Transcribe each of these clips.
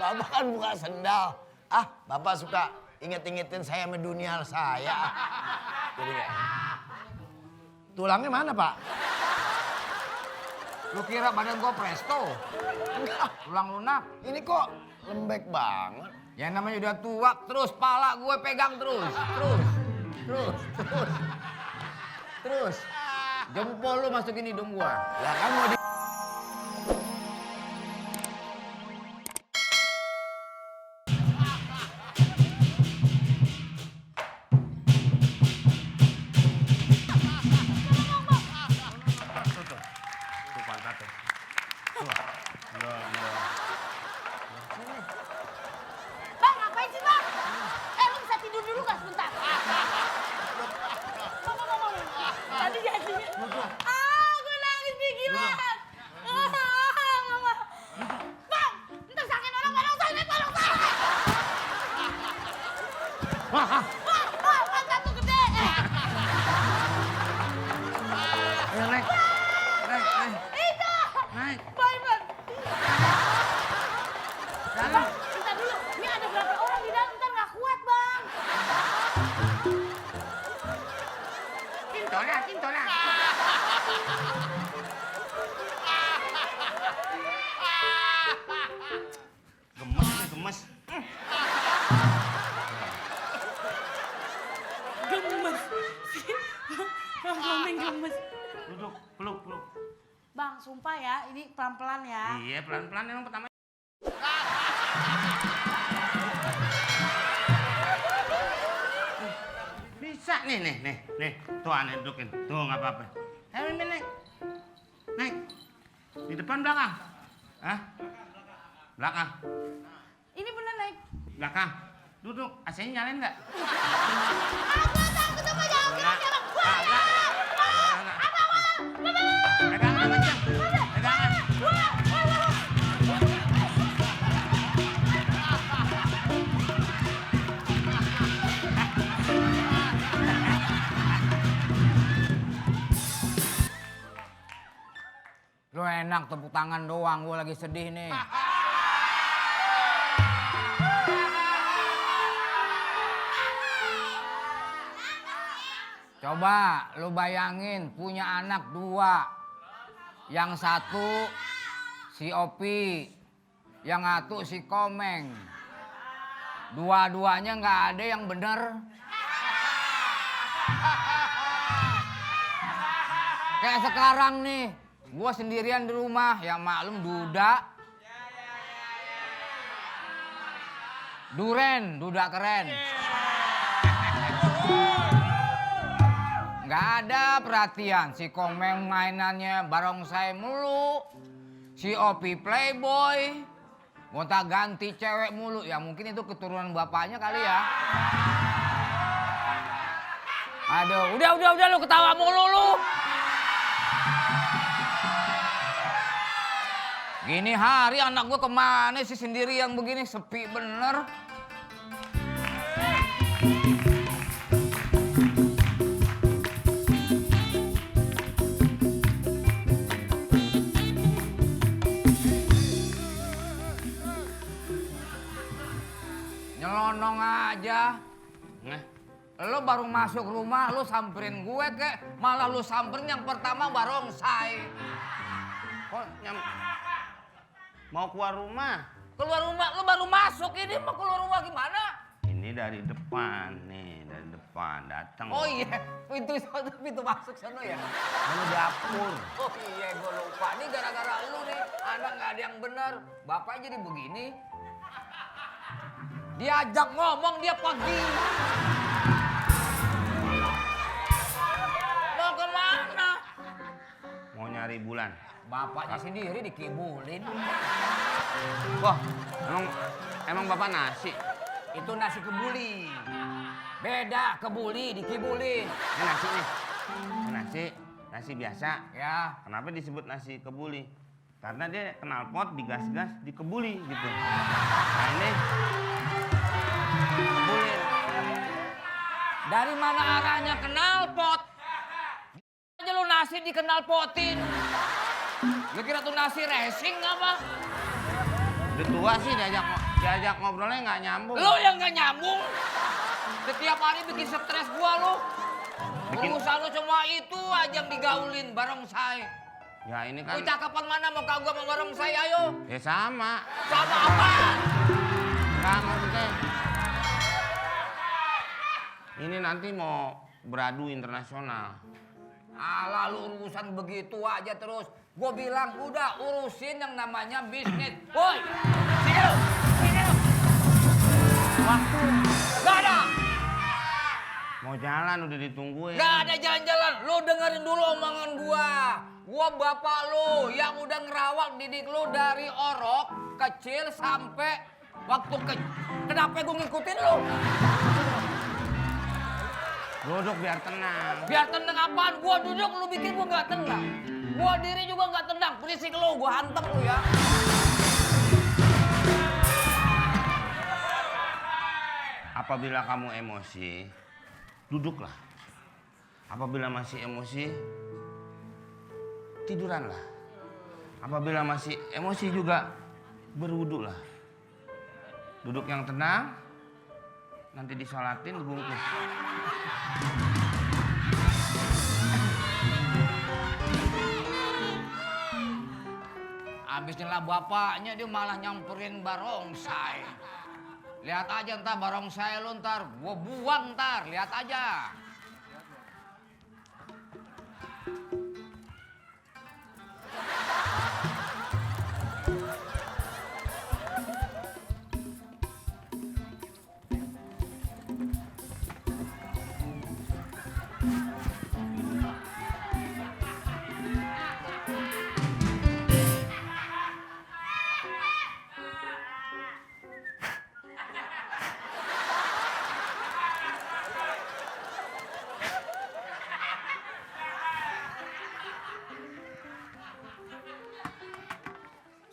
Bapak kan buka sendal. Ah, Bapak suka inget-ingetin saya sama dunia saya. Jadi gak? Tulangnya mana, Pak? Lu kira badan gua presto? Enggak. Tulang lunak. Ini kok lembek banget. Yang namanya udah tua, terus pala gue pegang terus. Terus. Jempol lu masukin hidung gua. Lah kan mau di... Bang, ngapain sih bang? Lu bisa tidur dulu gak sebentar? Bang. Tadi jadinya. Gue nangis nih gila. Bang, ntar sakit orang barongsai. Bang, mata tuh gede. Ayo naik. Itu. Naik. Bang. Jalan. Bang, bentar dulu. Ini ada berapa orang di dalam? Ntar gak kuat, Bang. Cintola. Gemes. Gemes. Bang Komeng gemes. Duduk, peluk. Bang, sumpah ya, ini pelan-pelan ya. Iya, pelan-pelan emang pertama. Bisa nih. Tuh aneh dudukin. Tuh nggak apa-apa. Ayo Mimin naik. Di depan belakang. Hah? Belakang. Ini bener naik. Belakang. Duduk. AC-nya nyalain nggak? Aku takut sama jangan Nggak. gerak. Nggak. Pegangan kencang. Pegangan. Lu enak tepuk tangan doang, gua lagi sedih nih. Coba lu bayangin punya anak 2. Yang satu si Opi, yang satu si Komeng. Dua-duanya nggak ada yang bener. Kayak sekarang nih, gua sendirian di rumah, yang maklum duda. Duda keren. Nggak ada perhatian, si Komeng mainannya barongsai mulu. Si Opi playboy, gonta ganti cewek mulu. Ya mungkin itu keturunan bapaknya kali ya. Aduh, udah lu ketawa mulu lu. Gini hari anak gua kemana sih sendirian begini, sepi bener. Nyelonong aja. Lu baru masuk rumah, lu samperin gue kek. Malah lu samperin yang pertama barongsai. Kok mau keluar rumah? Keluar rumah? Lu baru masuk ini mau keluar rumah gimana? Ini dari depan nih, dari depan datang. Oh iya, pintu masuk sana ya? Mau dapur. Oh iya, gue lupa. Ini gara-gara lu nih, anak nggak ada yang bener. Bapak jadi begini. Diajak ngomong dia pergi. Mau kemana? Mau nyari bulan. Bapaknya sendiri dikibulin. Wah, emang bapak nasi? Itu nasi kebuli. Beda, kebuli dikibulin. Ini nasi nih. Nasi biasa. Ya. Kenapa disebut nasi kebuli? Karena dia knalpot digas-gas dikebuli gitu. Nah ini kebulin. Dari mana arahnya knalpot? Aja lu nasi diknalpotin. Lu kira tuh nasi racing apa? Udah tua sih diajak Diajak ngobrolnya nggak nyambung. Lo yang nggak nyambung. Setiap hari bikin stres gua lo. Urusan lo cuma itu aja yang digaulin barongsai. Ya ini kan. Lu cakapan mana mau kagak sama barongsai ayo? Ya sama. Sama apa? Nggak maksudnya. Ini nanti mau beradu internasional. Alah lu urusan begitu aja terus. Gue bilang udah urusin yang namanya bisnis. Woi, sini lu, sini lu. Waktu nggak ada. Mau jalan udah ditungguin. Nggak ada jalan-jalan. Lu dengerin dulu omongan gua. Gua bapak lu yang udah ngerawat didik lu dari orok kecil sampai waktu kenapa gua ngikutin lu? Duduk biar tenang. Biar tenang apaan? Gua duduk lu bikin gua nggak tenang. Gua diri juga nggak tenang. Berisik lu, gua hantem lu ya. Apabila kamu emosi, duduklah. Apabila masih emosi, tiduranlah. Apabila masih emosi juga, berwudulah. Duduk yang tenang, nanti disolatin, dibungkus. Abis nyela bapaknya dia malah nyamperin barongsai. Lihat aja ntar barongsai lu ntar, gua buang ntar, lihat aja.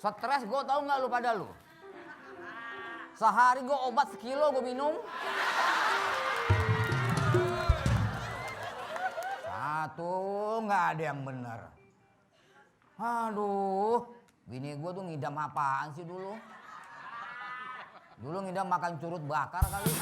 Stres gue tau nggak lu pada lu? Sehari gue obat sekilo gue minum. Satu nggak ada yang bener. Aduh, bini gue tuh ngidam apaan sih dulu? Dulu ngidam makan curut bakar kali.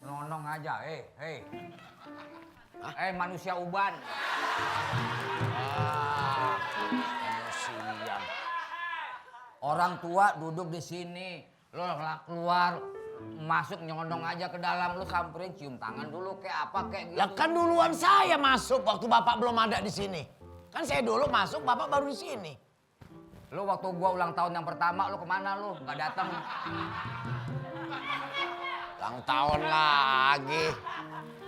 Nonong aja, manusia uban. Emosian. Orang tua duduk di sini, lo keluar, masuk nyondong aja ke dalam, lo samperin cium tangan dulu kayak apa kayak gitu. Ya kan duluan saya masuk waktu bapak belum ada di sini. Kan saya dulu masuk, bapak baru di sini. Lo waktu gua ulang tahun yang pertama, lo kemana lo? Gak datang. Ulang tahun lagi.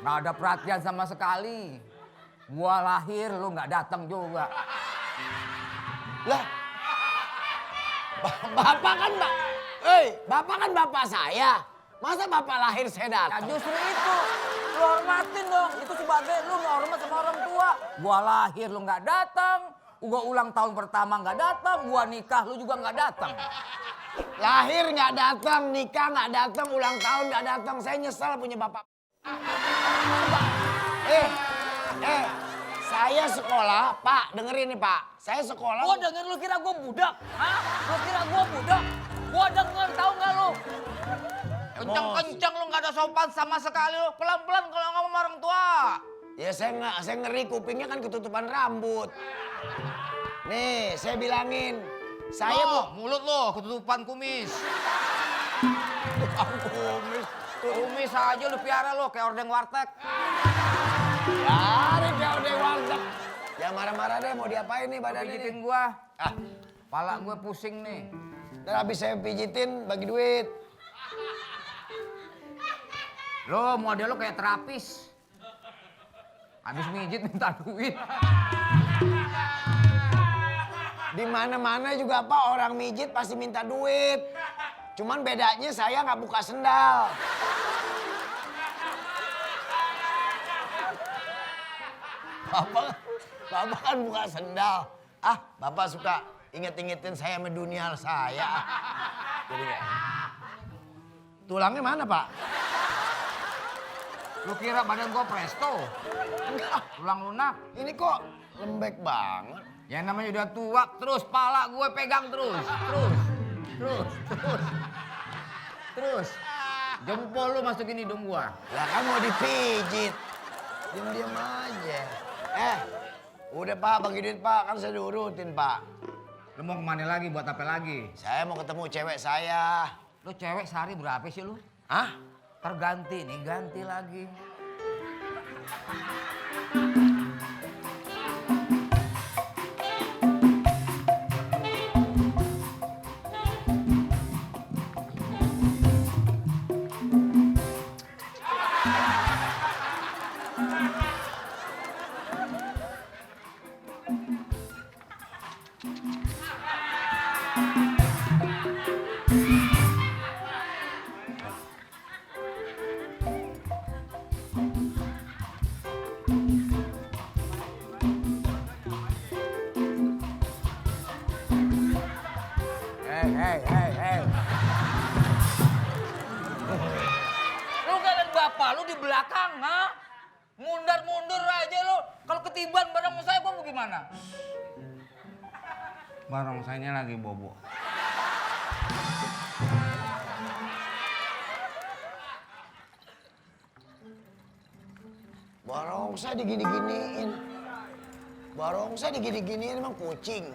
Gak ada perhatian sama sekali. Gua lahir, lo gak datang juga. Lah, bapak kan bapak kan bapak saya. Masa bapak lahir saya Ya datang? justru itu, lo hormatin dong. Itu sebagai lo gak hormat sama orang tua. Gua lahir lo gak datang, gua ulang tahun pertama gak datang, gua nikah lo juga gak datang. Lahir nggak datang, nikah nggak datang, ulang tahun nggak datang. Saya nyesal punya bapak. Saya sekolah, Pak. Dengerin nih, Pak. Saya sekolah. Gua denger lu kira gua budak, hah? Lu kira gua budak? Gua denger, tahu nggak lu? Kenceng-kenceng lu nggak ada sopan sama sekali lu. Pelan-pelan kalau ngomong sama orang tua. Ya saya ngeri kupingnya kan ketutupan rambut. Nih, saya bilangin. Saya mulut lo ketutupan kumis. kumis. Kumis aja lu piara lo kayak ordeng warteg. Ya, kayak udah warteg. Jangan marah-marah deh, mau diapain nih badan ini? Pijitin gua. Pala gue pusing nih. Dan habis saya pijitin, bagi duit. Lo model lo kayak terapis. Habis mijit minta duit. Di mana-mana juga Pak, orang mijit pasti minta duit. Cuman bedanya saya nggak buka sendal. Bapak kan buka sendal. Bapak suka inget-ingetin saya sama dunia saya. Jadi nggak? Tulangnya mana, Pak? Lu kira badan gua presto? Enggak. Tulang lunak. Ini kok lembek banget. Yang namanya udah tua, terus pala gue pegang terus. Terus. Jempol lu masukin hidung gua. Lah kan mau dipijit. Diam-diam aja. Udah Pak, bagi duit Pak, kan saya diurutin Pak. Lu mau kemana lagi, buat apa lagi? Saya mau ketemu cewek saya. Lu cewek sehari berapa sih lu? Hah? Terganti nih, ganti lagi. Hey. Lu gak liat bapak lu di belakang, ha? Mundur aja lu. Kalau ketiban barang saya gua mau gimana? Barongsainya lagi bobo. Barongsai digini-giniin. Barongsai digini-giniin emang kucing.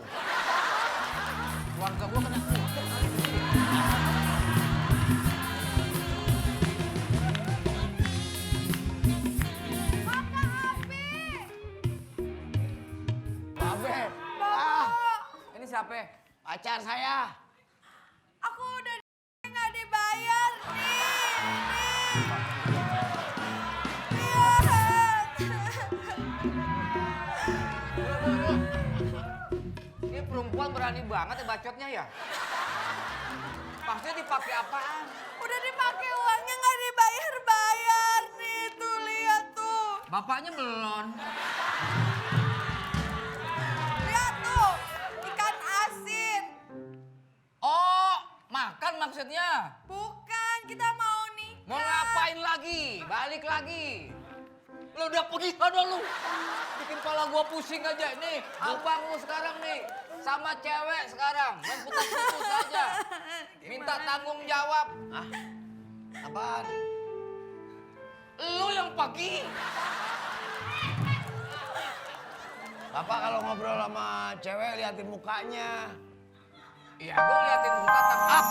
Keluarga gua kena kucing kali. Babe. Ini siapa? Pacar saya. Aku udah nggak dibayar nih. Ini perempuan berani banget ya bacotnya ya. Maksudnya dipakai apaan? Udah dipakai uangnya nggak dibayar nih. Tuh lihat tuh. Bapaknya belum. Lihat tuh. Ikan asin. Oh, makan maksudnya. Bukan, kita mau nikah. Mau ngapain lagi? Balik lagi. Lu udah pergi sana lu. Bikin kepala gua pusing aja. Nih, abang lu sekarang nih. Sama cewek sekarang. Main putus-putus aja. Minta tanggung jawab. Hah? Apaan? Lu yang pergi. Bapak kalau ngobrol sama cewek liatin mukanya. Iya, gua liatin muka tapi...